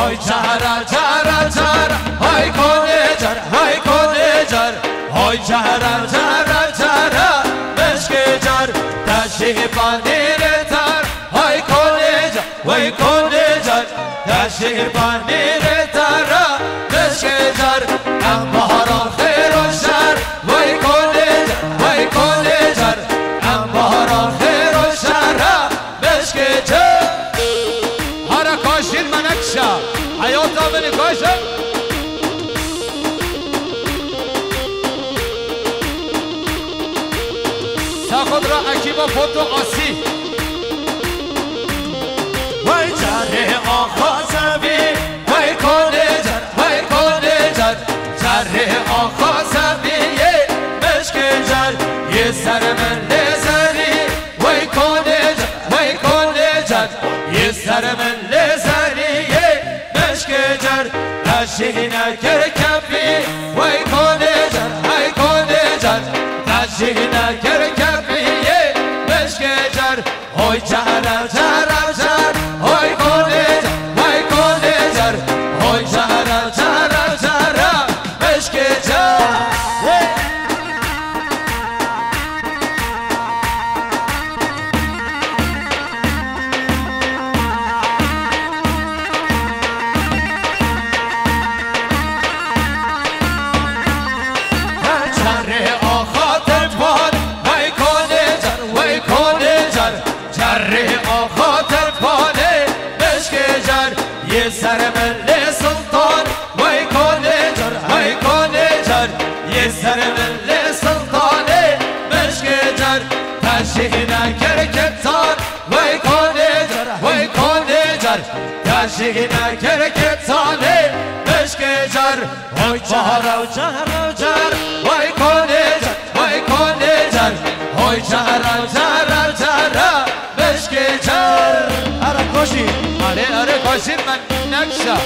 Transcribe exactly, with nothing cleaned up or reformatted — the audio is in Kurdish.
Cara, cara, cara, hay konê car, hay konê car, hay cara, cara, cara, meşkê car, te şêpanê rê tar, hay konê car, hay konê car, te şêpanê rê tara, meşkê car, em baharan xêr û şer, hay konê car, hay konê car, em baharan xêr û şer, meşkê car. Hara kaşîn menekşa. Heyata min kaşe. Saxot ra ekiba foto asî. Vay carê axa zevî, vay konê car, vay konê car. Carê axa zevî yê meşkê car, yê ser min lê zerî. Wey konê car, wey konê car, yê ser min lê zerî yê meşkê car, te jî nekir kefî. Wey konê car, hey konê car, te jî nekir kefî yê meşkê car. Hoy cara, cara, car, hoy konê car, hey konê car, hoy cara, cara, cara, meşkê car. Hey! Carê axa te van, wey konê car, wey konê car. Carê axa te vanê, meşkê car, yê ser min lê sultan. Wey konê car, hey konê car, yê ser min lê sultanê, meşkê car, te jî nekir ketan. Wey konê car, wey konê car, te jî nekir ketanê, meşkê car. Hoy cara, cara, car, wey konê car, wey konê car, hoy cara, cara, cara, meşkê car. Ara koşî. Are, are, koşî men nekşa.